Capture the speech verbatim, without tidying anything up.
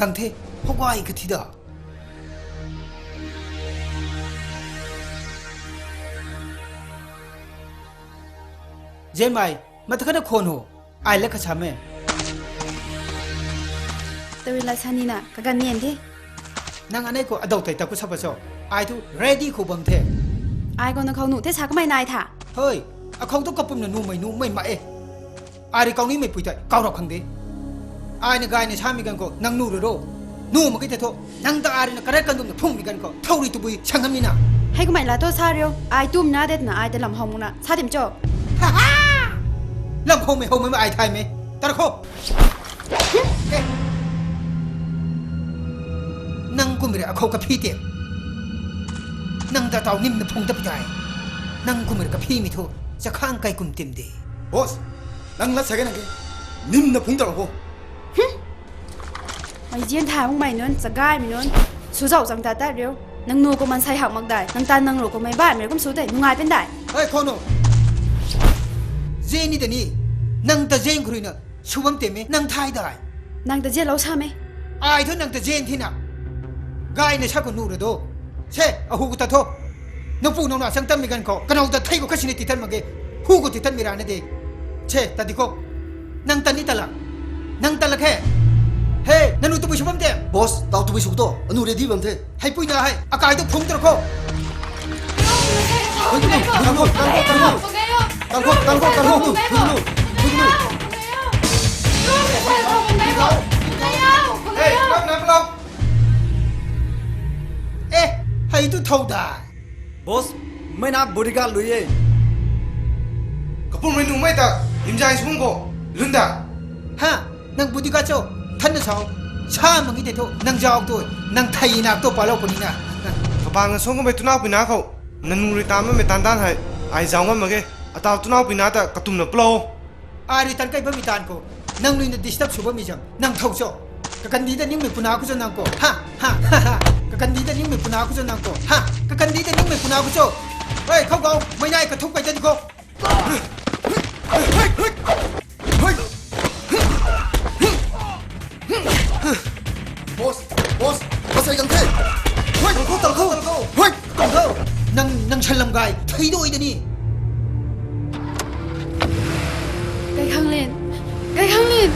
Ang the, hou gay ka thi da. Zemei, mata khat na khwan ho, ai la kha sa me. Tawin la sa ni na, kaganv nian the. Nang anei khou adau tei ta khou sa pa cho, ai thu ready khou bam the. Ai khou na khou nu the sa kamei nai tha. Hei, akhou thu kapumna numei numei ma e. Ai rui kau nimei pui tei kau rap khang de. Ai na gay na samei ganv khou nang nu ru ro. Nu mak ki the thu, nang ta ai rui na karat kandum na phungmei ganv khou thau rui tabui sang ngam ni na. Hei kamei la thu sa riu, ai tum na de twna ai ta lam how mak na sa dim cho. Lam howmei howmei ma ai thay me. Tar kho. Eh. Nang kumhmei rui akhou kaphi ti. Nang ta tau nim na phung ta pi tei. Nang kumhmei rui kaphimei thu, chakhang kai kum tim de. Boss, nang lat sa ge nang ke. Nim na phung ta ro kho. Mei zian thay makmei nunc, chagaymei nunc, sw zauh chang ta tat riu. Nang nu khou mansei hak mak dai, nang ta nang ru khou mei baihmei rui kum sw tei nungai pen dai. Hei, khou nu. Zian ni ta ni, nang ta zian khou rui na, sw bam tei me, nang thay dai. Nang ta zianlou sa me. Ai thu nang ta zian thina. Gay na sa khou nu ra do. Se, ahu khou ta tho. Nang pu nang na chang tanmei ganv khou, kanow ta thei khou kha sini titan mak ge. Hu khou titanmei rana de. Se, ta di kho. Nang ta ni ta la. Nang ta la khe. Hei, nang nu tabui sw bam tei. Boss, tau tabui sw to. Anu ready bam the. Hei pui na hei, akai tu phung tar kho. Tang kho, tang kho, tang kho, tang kho. Tang kho, tang kho, tang kho. Hei, nang na plau. Eh, hei tu thau da. Boss, mei na bodyguard lui e. Kapumei numei ta, himzai sung bo, lun da. Ha, nang bodyguard cho, than na sao. Sa mak ki tei thu, nang zauc tu, nang thei nak tu palou puni na. Kabang na sung kamei tunau pui na khou, nang nu rui ta makmei tan tan hei, ai zauc ngam mak ge, atau tunau pui na ta katumna palou. Ai rui tan kai bammei tan khou, nang rui na disturb sw bammei zam, nang thau cho. Kakandih ta ningmei puna khou cho nang khou. Ha, ha, ha, ha. Kakandih ta ningmei puna khou cho nang khou. Ha, kakandih ta ningmei puna khou cho. Hei, khou khou, mei nai kathuk kai ta di kho. Boss, boss, boss ai gang the. Hei, tang kho, tang kho, tang kho. Hei, tang kho. Nang, nang salam gay, thei doi da ni. Kai Khang Lin, Kai Khang Lin.